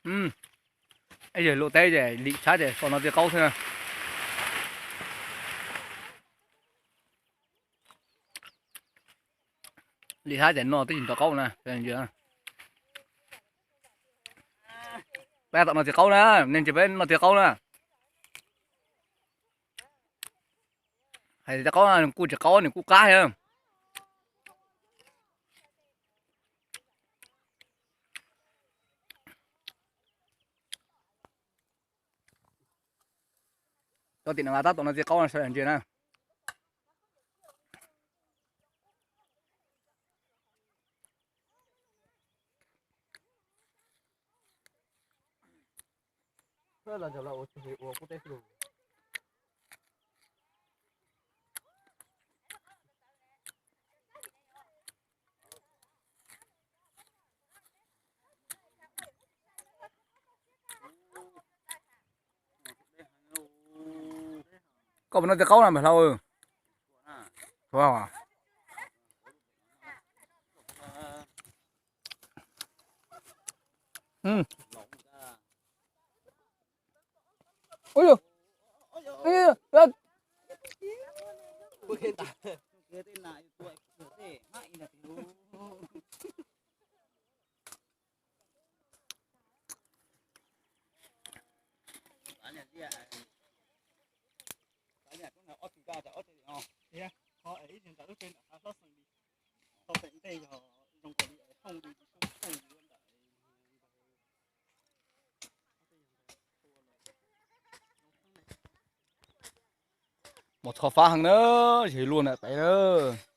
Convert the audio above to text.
Ib yawg luaj teb ces lim tshab ces tom no txiv qaub xwb na. Lim tshab ces no twb tsis nrov qaub na. Peb tom no txiv qaub na, nej ntsia peb no txiv qaub na. Hais txiv qaub nws kuj tsis qaub, nws kuj qab thiab. Cov tim no tab tom no txiv qaub no sawv daws ntsia na. Koj puas noj txiv qaub na npawg hlau? Mus txog fab heev na, yog luaj ntawm pem na.